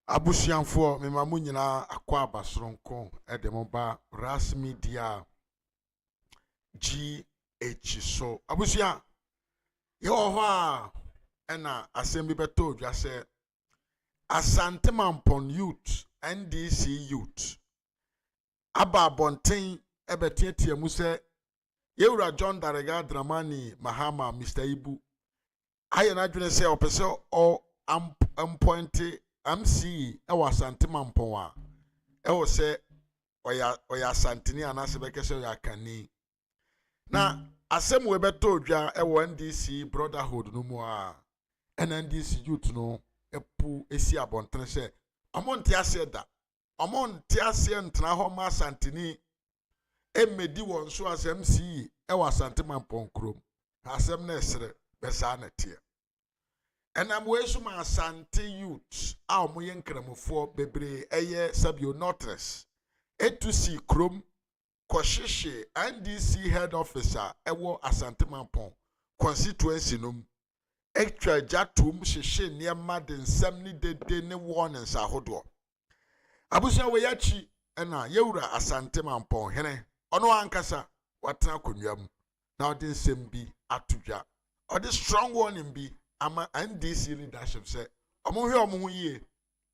Abusuafoɔ, mema mo nyinaa akwaaba soronko de mo ba Ras Media GH so. Abusua, yɛwɔ hɔ a ɛna asɛm bi bɛtɔ dwa sɛ Asante Mampɔn Youth, NDC Youth, aba abɔnten ɛbɛteatea mu sɛ Yɛwura John Darega Dramani Mahama Mr. Ibu ayɛ n'adwene sɛ ɔpɛ sɛ ɔ appoint MCE wɔ Asante Mampɔn a ɛwɔ sɛ ɔyɛ ɔyɛ Asanteni anaasɛ bɛkɛ sɛ ɔyɛ Akanni. Na asɛm wei bɛtɔ dwa wɔ NDC Brotherhood no mu a ɛna NDC youth no pu si abɔntene sɛ ɔmo nte aseɛ da, ɔmo nte aseɛ ntena hɔ ma Asanteni mmɛdi wɔn so as MCE wɔ Asante Mampɔn kurom. Na asɛm no ɛserɛ bɛ saa na ɛteɛ. Ɛnam wei so ma Asante youth a wɔyɛ nkramofoɔ bebree ɛyɛ sɛbio Northerners etu si kurom kɔhyehye NDC head office a ɛwɔ Asante Mampɔn constituency no mu, atwa gya tom, hyehyɛ nneɛma de nsɛm ne dede ne warnings ahodoɔ. Abusua, wei akyi ɛna yɛwura Asante Mampɔn hene ɔno ankasa watena akonnwa mu na ɔde nsɛm bi ato dwa, ɔde strong warning bi ama NDC leadership sɛ ɔmo hwɛ ɔmo ho yie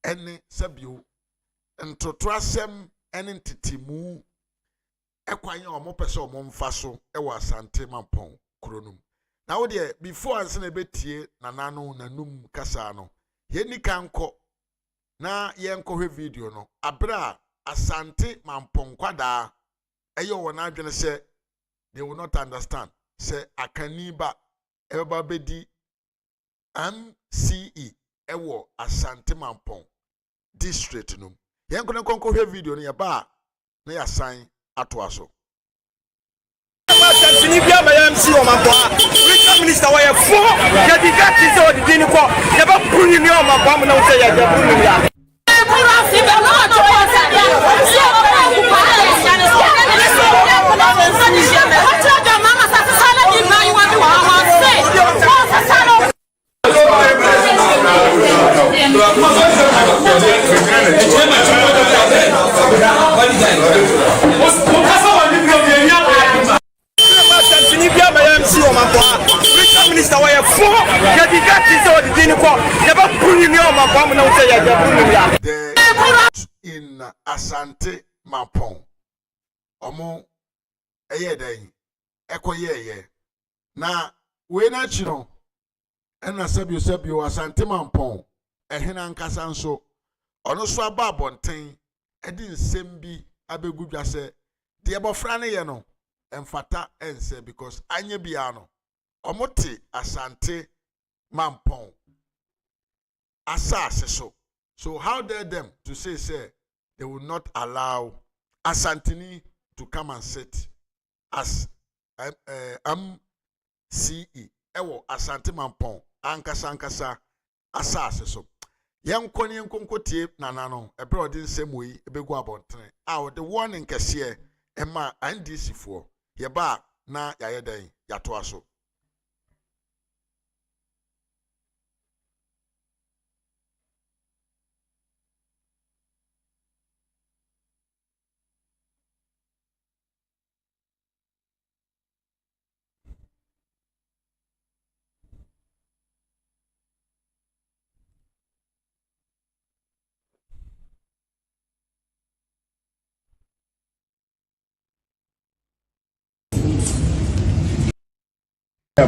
ɛne sɛbio ntoto asɛm ɛne ntetemu ɛkwan a ɔmo pɛ sɛ ɔmo mfa so ɛwɔ Asante Mampɔn kuro no mu. Na wo deɛ, before ansa na ebetie nana no n'anum kasa no, yɛn nika nkɔ na yɛnkɔhwɛ video no abere a Asante Mampɔn nkwadaa ɛyɛ wɔn adwene sɛ they will not understand sɛ Akanni ba ɛbɛba bɛdi MCE ɛwɔ Asante Mampɔn district no mu. Yɛn nkɔ nkɔhwɛ video no, yɛba a na yɛasan atoa so. Asantini bi abɛyɛ MC wɔ Mampɔn ha. Regional minister wɔyɛ fo yɛde ka ti sɛ ɔde din kɔ yɛbɛburu ne nua wɔ Mampɔn mu na wo sɛ yɛbɛburu ne nua. Asantini bi abɛyɛ MC wɔ Mampɔn ha. Regional minister wɔyɛ fo yɛde ka ti sɛ ɔde din kɔ yɛbɛburu ne nua wɔ Mampɔn mu na wo sɛ yɛbɛburu ne nua. The youth in Asante Mampɔn, ɔmo ɛyɛ dɛn ɛkɔyɛɛyɛ na wei n'akyi no ɛna sɛbio sɛbio Asante Mampɔn ɛhene ankasa nso ɔno nso aba abɔnten ɛde nsɛm bi abɛgu dwa sɛ deɛ bɔfra no yɛ no ɛmfata ɛnsɛ because anyɛ biara no ɔmo te Asante Mampɔn asase so. So how dare them to say they will not allow Asantini to come and sit as MCE ɛwɔ Asante Mampɔn ankasa ankasa asase so. Yɛnkɔ ne yɛnkɔ nkɔtie nana no ɛberɛ a ɔde nsɛm wei ɛbɛgu abɔntene a ɔde warning kɛseɛ ɛma NDC foɔ. Yɛba a na yɛayɛ dɛn yɛatoa so.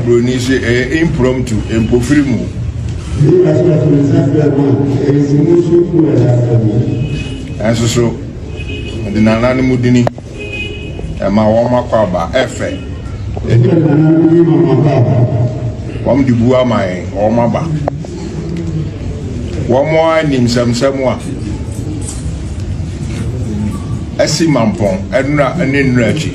Buroni sɛ ɛyɛ impromptu, mpofiri mu. Ɛnso so ɛde nananom dini ɛma wɔn akɔ aba ɛfɛ wɔn de bu ama yɛn wɔn aba wɔn a nim nsɛmsɛm a ɛsi Mampɔn ɛnura ne nnura akyi.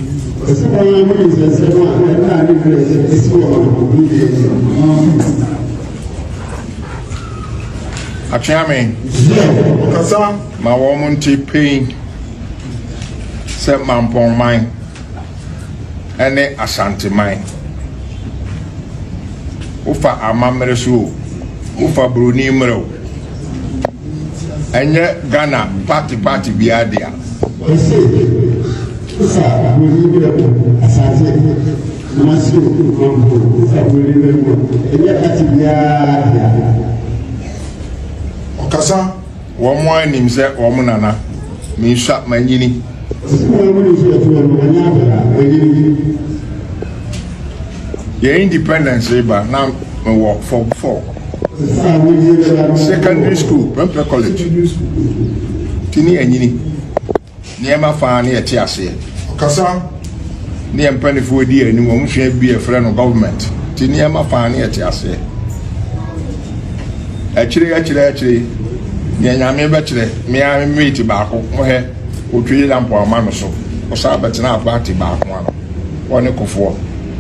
Ɛsi wɔn a wɔde nsɛnsɛm a ɛnna ne werɛ esi wɔ Mampɔn deɛ. Atweame ma wɔn nte pain sɛ Mampɔnman ɛne Asanteman wofa amammerɛ so o, wofa buroni mmerɛ o. Ɛnyɛ Ghana party party biara dea. Ɔse wosa buroni berɛ mu Asante Kumasi o Mampo wosa buroni berɛ mu a ɛnyɛ party biara dea. Ɔkasa. Wɔn ara nim sɛ wɔn nana, mensua, manyini. Ɔse wɔn mu nim sɛ ɔte hɔ no ɔnyɛ akwadaa, wanyini. Yɛn independence reba na mewɔ form 4. Secondary school, Prempeh College. Ti ne anyini. Nneɛma faa ne yɛte aseɛ. Ɔkasa. Ne yɛn mpanimfoɔ di anim, wɔn sua bi yɛfrɛ no government. Ti nneɛma faa ne yɛte aseɛ. Akyire akyire akyire, nea Nyame bɛkyerɛ, me ara me mate baako, mohɛ, otwe lampo ama no so, ɔsan bɛtena party baako ano. Ɔne Kufuor,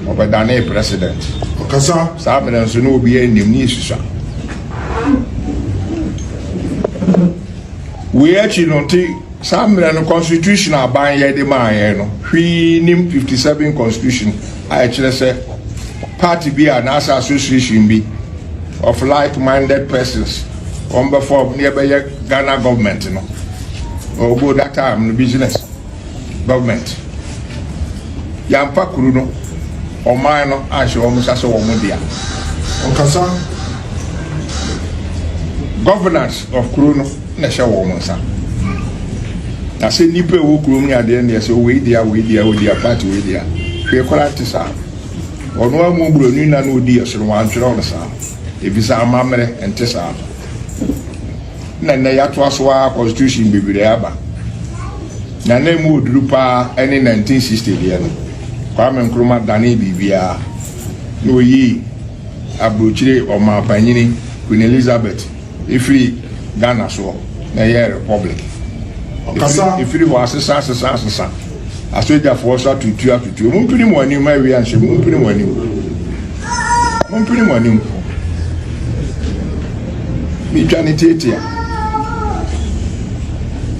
ɔbɛdanee president. Ɔkasa. Saa mmerɛ nso na obiara nnim ne yɛsusua. Wei akyi no nti saa mmerɛ no constitution aban yɛ de maa yɛn no hwee nim 57 constitution a ɛkyerɛ sɛ party bi a anaasɛ association bi of like-minded persons wɔn bɛ form ne yɛbɛyɛ Ghana government no ɔgo that time no business government. Yɛamfa kuro no, ɔman no anhyɛ wɔn nsa sɛ wɔn dea. Ɔkasa. Governance of kuro no na ɛhyɛ wɔn nsa. Na sɛ nnipa ɛwɔ kurom ne adeɛ ne ɛsɛ wei dea, wei dea, wei dea, party wei dea. Hwee koraa nte saa. Ɔno amu buroni na na ɔdi yɛ so no wantwerɛ no saa. Ɛfiri sɛ amammerɛ nte saa. Na nnɛ yɛatoa so ara constitution bebree aba. Na na emu oduru paa ne 1960 deɛ no. Kwame Nkrumah danee biribiara na oyii aburokyire ɔmanpanyini Queen Elizabeth efiri Ghana soɔ na ɛyɛɛ republic. Ɔkasa. Efiri hɔ asesa asesa asesa. Asogyafoɔ so atutu atutu. Mumpini mo anim awia nhyɛ mu. Mumpini mo anim. Mumpini mo anim. Metwa ne tietia.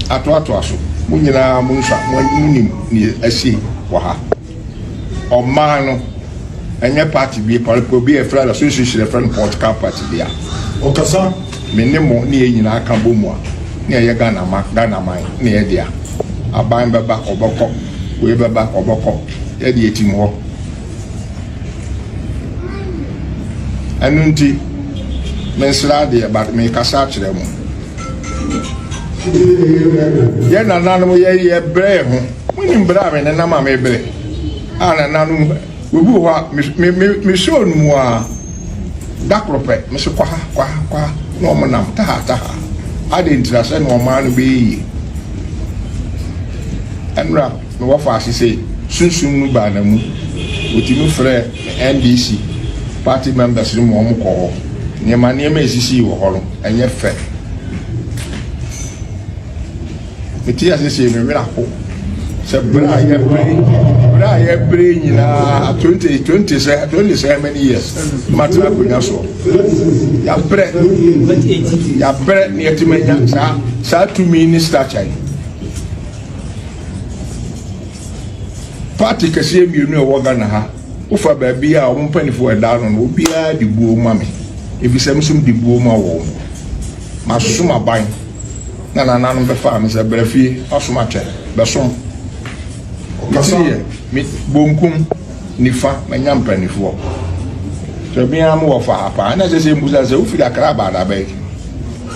Atoatoa so. Mo nyinaa mo nsa mo nim ne asi wɔ ha. Ɔman no ɛnyɛ party bi obi a ɛfrɛ no association ɛfrɛ no political party bi a. Ɔkasa. Me ne mo ne yɛn nyinaa ka bɔ mu a ne ɛyɛ Ghana ma Ghana man ne yɛ dea. Aban bɛba ɔbɛkɔ, wei bɛba ɔbɛkɔ, yɛde yɛtim hɔ. Ɛno nti mensrɛ adeɛ but mekasa akyerɛ mo. Yɛn nananom yɛ yɛ brɛ ho. Monim brɛ a me nenam a mebrɛ a nananom obi wɔ hɔ a me me me show no mu a da koro pɛ me so kɔ ha kɔ ha kɔ ha na wɔn nam taha taha ade ntira sɛ na ɔman no bɛyɛ yie. Ɛnora me wɔfa ase sɛ sunsum no baa na mu otumi frɛ NDC party members no mu wɔn kɔ hɔ nneɛma nneɛma esisi wɔ hɔ no ɛnyɛ fɛ. Mete ase sɛ me werɛ aho sɛ berɛ a yɛbrɛ berɛ a yɛbrɛ nyinaa 20 20 sɛ 20 sɛ many years matena akonnwa soɔ yɛabrɛ yɛabrɛ ne yɛtumi anya saa saa tumi ne stature yi. Party kɛseɛ mmienu a ɛwɔ Ghana ha, wofa baabi a wɔn mpanimfoɔ ɛda ano no, obiara de buo ma me, efisɛ me nso de buo ma wɔn. Masom aban na nananom bɛfaa me sɛ brɛ fie, wasom akyɛ, bɛsom. Ɔkasa. Metiri yɛ me bonkum nifa manya mpanimfoɔ. Sɛ obiara mo wɔ fa ha paa, na ɛsɛ sɛ mbusa sɛ wofiri Accra aba adabɛn?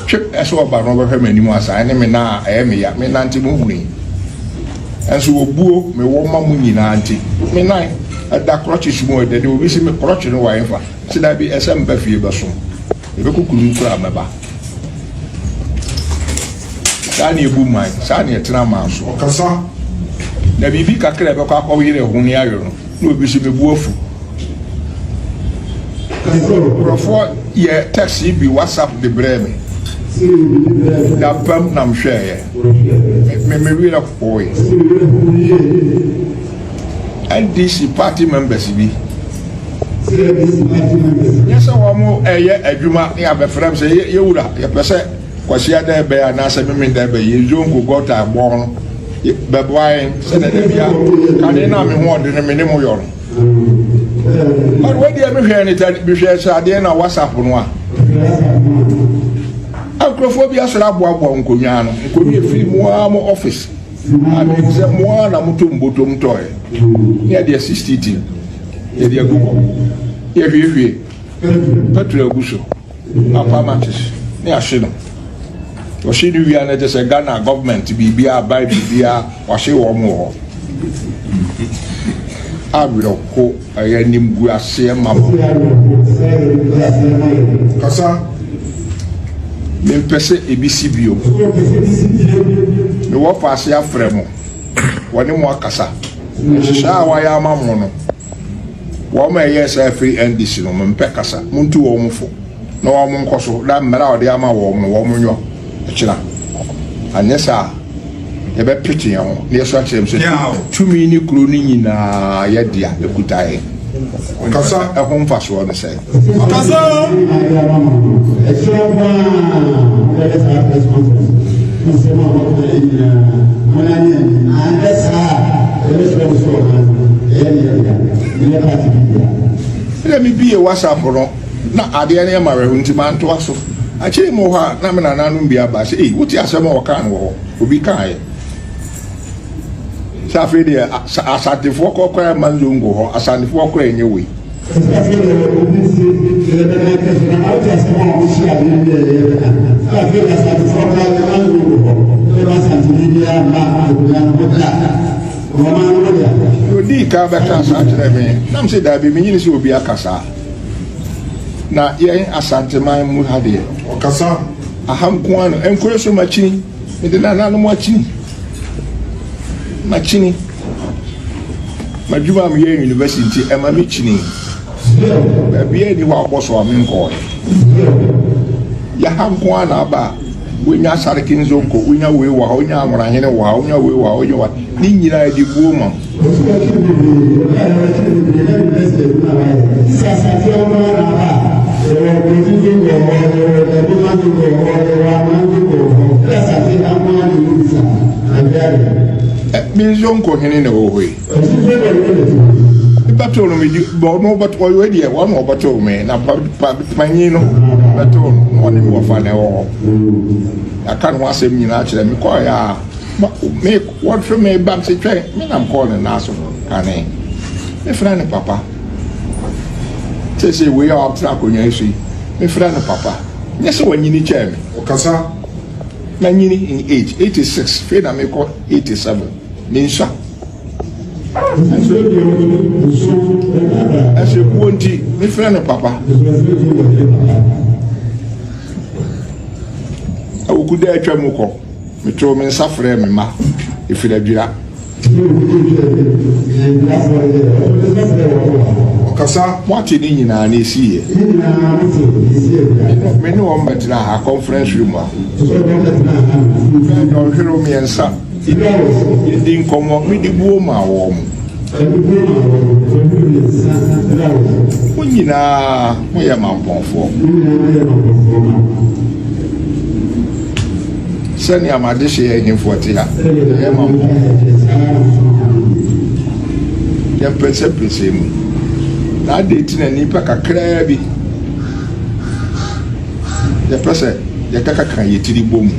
Twe ɛsɛ ɔba no ɔbɛhwɛ m'anim asa ɛne me nan a ɛyɛ me ya, me nante mo hunu yi. Ɛnso obuo mewɔ ma mo nyinaa nti, me nan ɛda crutches mu ɛdɛ de obi si me crutch no wɔ ɛmfa. Sɛ dabi ɛsɛ mba fie bɛsom. Ɛbɛkɔ kurom koraa mɛba. Saa ne ebu man, saa ne ɛtena man so. Ɔkasa. Na biribi kakra a ɛbɛkɔ akɔyere ho ne ayɔ no, na obi so mebu afu. Nkurɔfoɔ yɛ text yi bi WhatsApp de brɛɛ me. Dapam na mehwɛeɛ. Me me werɛ hoeɛ. NDC party members bi. Nyɛ sɛ wɔn ɛyɛ adwuma ne abɛfrɛ m sɛ yɛwura yɛpɛ sɛ Kwasiada ɛbɛyɛ anaasɛ Memenda ɛbɛyɛ yɛ zongo gɔta ɛbɔn no bɛboa yɛn sɛdeɛ da bia kane no a me ho ɔde no me ne mo yɔ no. But wei deɛ mehwɛ ne tɛ mehwɛ sɛ adeɛ na WhatsApp no a. Nkurɔfoɔ bi asɔre aboaboa nkonnwa ano. Nkonnwa efiri mo ara mo office. A menim sɛ mo ara na moto mbotom tɔɛ. Ne yɛde asi street mu. Yɛde agu hɔ. Yɛhwiehwie petrol agu so. Apa matches ne ahye no. Wɔhye no wie a na kyerɛ sɛ Ghana government biribiara aban biribiara wɔahye wɔn wɔ hɔ. Awerɛho ɛyɛ animguaseɛ ma mo. Kasa. Mempɛ sɛ ebi si bio. Mewɔ faase afrɛ mo. Wɔne mo akasa. Nhyehyɛe a wɔayɛ ama mo no, wɔn a ɛyɛɛ saa firi NDC no, mempɛ kasa. Montu wɔn fo na wɔn nkɔ so na mmara a wɔde ama wɔn no, wɔn nyɔ ɛkyena. Anyɛ saa a, yɛbɛpete yɛn ho na yɛso akyerɛ m sɛ tumi ne kuro no nyinaa yɛ dea, ɛkuta yɛn. Kasa. Ɛho mfasoɔ ne sɛ. Kasa. Ɛna mebie WhatsApp no na adeɛ no yɛ ma awerɛho nti mantoa so. Akyire mu hɔ a na me nananom bi aba sɛ, ei, wote asɛm a wɔkaa no wɔ hɔ? Obi kaeɛ sɛ afei deɛ Asantefoɔ kɔkora mma nzongo hɔ, Asantefoɔ kora ɛnyɛ wei. Odii kan bɛka saa kyerɛ me nam sɛ daabi menyini sɛ obi aka saa na yɛn Asanteman mu ha deɛ Ɔkasa. Aha nko ara no nkuro so makyini mede nananom akyini makyini madwuma a meyɛ university nti ɛma me kyini baabi a ni hɔ a ɔbɔ so a menkɔɛ yɛha nko ara na aba a wonya Sarki Nzonko wonya wei wɔ ha wonya Anworahene wɔ ha wonya wei wɔ ha wonya wɔ ha ne nyinaa yɛde buo ma Me Nzonko hene na ɛwɔ hɔ yi. Bɛtoo no medi ɔno ɔyɛ deɛ ɔno ɔbɛtoo me na panyin no bɛtoo no na ɔne me wɔfa na ɛwɔ hɔ. Yɛaka ne ho asɛm nyinaa kyerɛ me kɔɔ yɛ a me wɔhwɛ me ba me sɛ twɛn me nam kɔɔ ne nan so kane mefrɛ no papa sɛsɛ wei a ɔtena akonnwa yi so yi mefrɛ no papa nyɛ sɛ wanyini kyɛɛ me. Ɔkasa. Manyini in age 86 fei na mekɔ 87 mensua. Ɛsɛ buo nti mefrɛ no papa. Awukuda atwa mu kɔ metoo me nsa frɛɛ me mma ɛfiri adwira. Ɔkasa. Moate ne nyinaa na ɛsiiɛ. Me ne wɔn bɛtena ha conference room a. Dɔnhwerew mmiɛnsa. Yɛdi nkɔmmɔ, mede buo maa wɔn. Mo nyinaa moyɛ mampɔnfoɔ. Sɛnea m'adehyeɛ ahemfo te ha, yɛyɛ mampɔnfoɔ. Yɛmpɛnsɛmpɛnsɛn mu. Na adɛn nti na nnipa kakraa bi Yɛpɛ sɛ yɛkakaka yɛn tiri bɔ mu.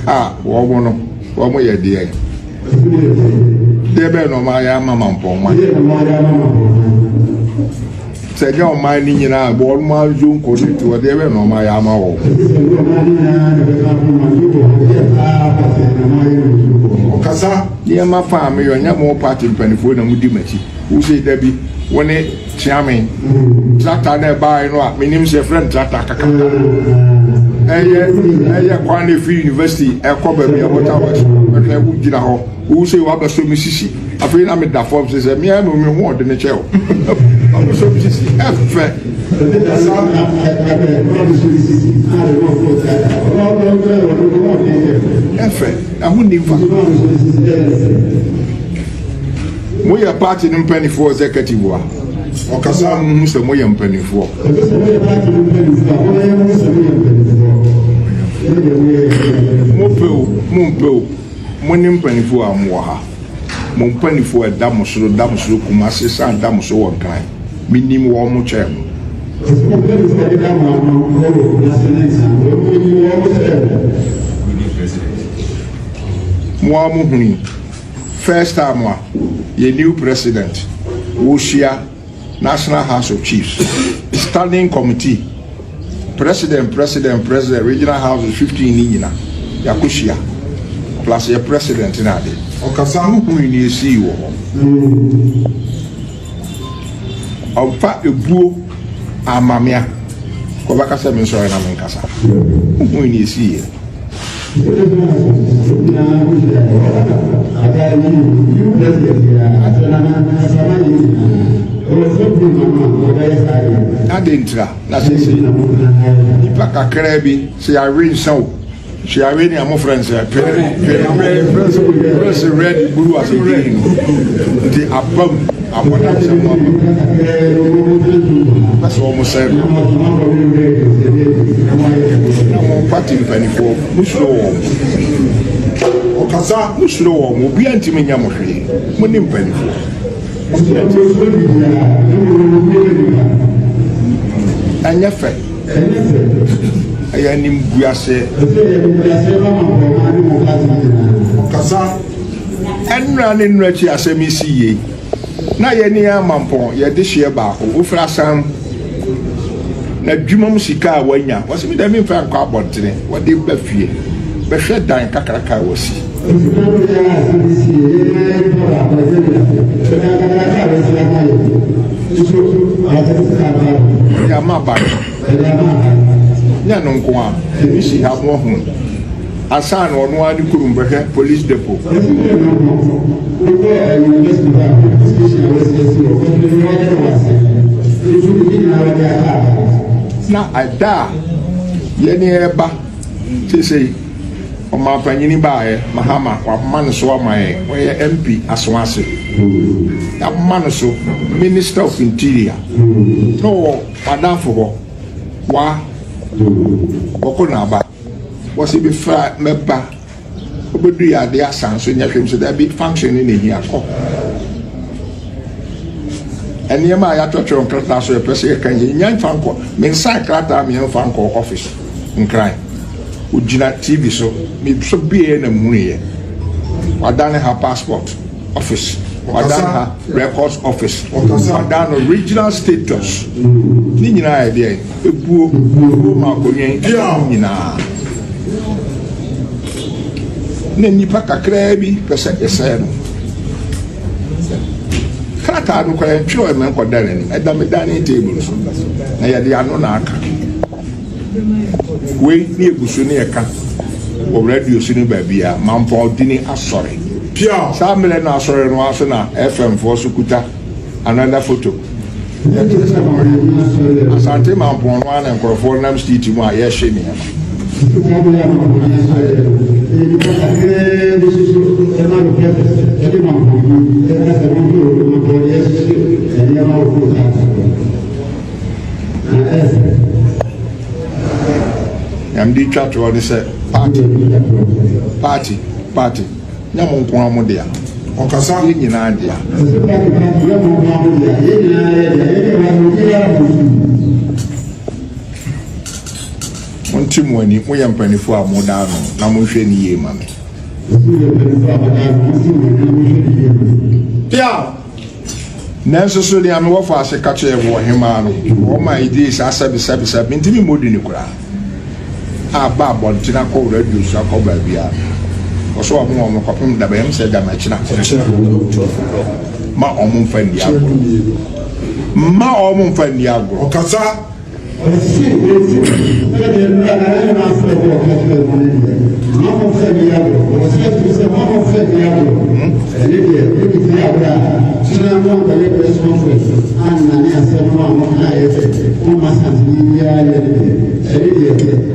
A wɔn no, wɔn yɛ deɛ. Deɛ bɛn na wɔn ayɛ ama mampɔnma? Sɛ ɛnyɛ ɔman no nyinaa bɔ wɔn anzo nkɔ ne ti wɔdeɛ bɛn na wɔn ayɛ ama wɔn. Ɔkasa. Nneɛma fa a meyɔ nyɛ mo party mpanimfoɔ na modi m'akyi. Wosɛ da bi wo ne Kyeame tractor na ɛbaeɛ no a menim sɛ yɛfrɛ no tractor kakaka. Ɛyɛ ɛyɛ kwan na ɛfiri university ɛkɔ baabi a water works bɛhwɛ wogyina hɔ. Wo sɛ wabɛsɔ me sisi afei na meda fam sɛ sɛ mea no me ho ɔde ne kyɛ o wabɛsɔ me sisi ɛfɛ. Ɛfɛ ɛho nni mfa. Moyɛ party no mpanimfoɔ executive a Ɔkasa. mo hu sɛ moyɛ mpanimfoɔ. Mopɛ o mompɛ o. Mo ne mpanimfoɔ a mowɔ ha. Mo mpanimfoɔ a ɛda mo soro da mo soro Kumase san da mo so wɔ Nkran. Menim wɔn mo kyɛn mo. Mo ara mo huni first time a yɛ new president wɔhyia National House of Chiefs standing committee president president president regional houses 15 ni nyina yɛakɔhyia plus yɛ president na ade. Ɔkasa. Mo huni ni esii wɔ hɔ. Ɔmfa ebuo amamea kɔbɛka sɛ me nsɔre na menkasa. Mo huni ni esii yɛ. Adɛn ntira na seesei nnipa kakraa bi sɛ yɛawe nsa o, sɛ yɛawe nea mofrɛ no sɛ pere red buru ase green no nti abam abɔdam sɛ mo aba pɛ sɛ wɔn sɛ no na mo party mpanimfoɔ musuro wɔn. Ɔkasa. Musuro wɔn, obiara ntumi nyɛ mo hwee, mo ne mpanimfoɔ. Ɛnyɛ fɛ, ɛyɛ animguaseɛ. Ɔkasa. Ɛnnora ne nnora akyi asɛm yi si yie na yɛne Amampɔn yɛde hyeɛ baako wofiri asan na adwuma mu sika a wanya wɔsɛ mi dɛ memfa nkɔ abɔntene wɔde ba fie bɛhwɛ dan kakraka a wɔsi. Wɔde ama aban nyɛ no nko a ebi si ha mo ahu ansa na ɔno ara ne kurom bɛhwɛ police depot. Na ɛda a yɛne ɛba seesei ɔmanpanyini baeɛ Mahama wama no so ama yɛn, ɔyɛ MP Asoase, yɛama no so Minister of Interior na ɔwɔ madamfo hɔ wa ɔkɔ na aba wɔsi bi fra mɛba obedu yɛ ade asan so nyɛ hwɛm sɛ dabi function ne na ehia kɔ nneɛma a yɛatwerɛtwerɛ nkrataa so yɛpɛ sɛ yɛka yɛ nya nfa nkɔ me nsa nkrataa me nfa nkɔ office Nkran ogyina TV so me so bie na muhu yɛ wadane ha passport office, wadan ha records office, wadan no regional status ne nyinaa yɛ deɛ ebuo ebuo ma akonnwa yi ɛka nyinaa na nnipa kakraa bi pɛ sɛ yɛsɛɛ no. Krataa no koraa yɛntwerɛ ɛmɛ nkɔda n'anim, ɛda me dining table so na yɛde ano na aka. Wei ne egu so ne yɛka wɔ radio so ne baabi a Mampɔn dini asɔre. Saa mmerɛ no asɔre no ara so na FM foɔ so kuta another photo. Yɛkyerɛ sɛ Asante Mampɔn no ara na nkurɔfoɔ nam street mu a yɛhye nneɛma. Nea mede retwa toɔ ne sɛ party, party, party, nyɛ mo nko ara mo dea. Ɔkasa. Yɛn nyinaa dea. Monte mo ani, moyɛ mpanimfoɔ a moda ano na monhwɛ ne yie ma me. Pia. Nanso so nea mewɔ fa ase ka kyerɛɛ wo ɔhemmaa no, wɔma edii saa sɛbesɛbesɛ, mintumi mmɔ din koraa, a ba abɔnten akɔ radio so akɔ baabiara no, wɔsɛ wɔn wɔn kɔpem da bɛn sɛ da mɛkyena ma wɔn mfa nni agorɔ, mma wɔn mfa nni agorɔ. Ɔkasa. Ɔse enti sɛdeɛ mmerɛ a na yɛn asrɛ bɔ ɔka kyerɛɛ mo no deɛ, mma mo mfa nni agorɔ. Ɔse ɛfiri sɛ mma mo mfa nni agorɔ, ɛno deɛ mobɛdi agorɔ a, kyena mo ankɔyɛ press conference annane asɛm no a mokaeɛ sɛ momma Asanteni biara nyɛ no deɛ, ɛno deɛ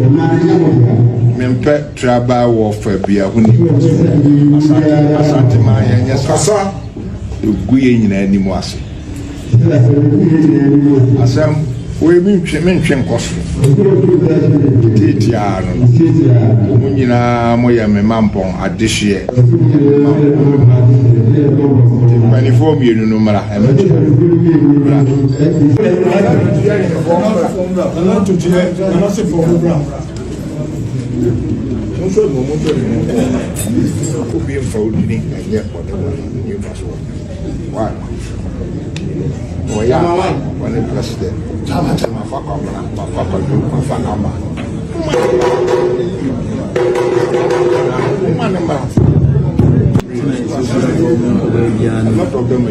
ɔman no nyɛ mo dea. Mempɛ tribal warfare bia ho ni Asante Asante man yɛnyɛ saa, ɛgu yɛn nyinaa anim ase. Asɛm. Wei mentwe mentwe nkɔ soro. Tiatiaa no no. Mo nyinaa moyɛ me mampɔn adehyeɛ. Nti mpanimfoɔ mmienu no mmra. Ɛmɛkyɛ. Mmra. Monhwɛ mu, monhwɛ mu, nkɔ. Obi mfa wo dini ɛnyɛ ɔne wɔn ne mfa so. Why? Ɔyɛ a ɔne president. Mafa Kwabena, mafa Kwadwo, mafa Ama. Mma ne mmra. A lot of them.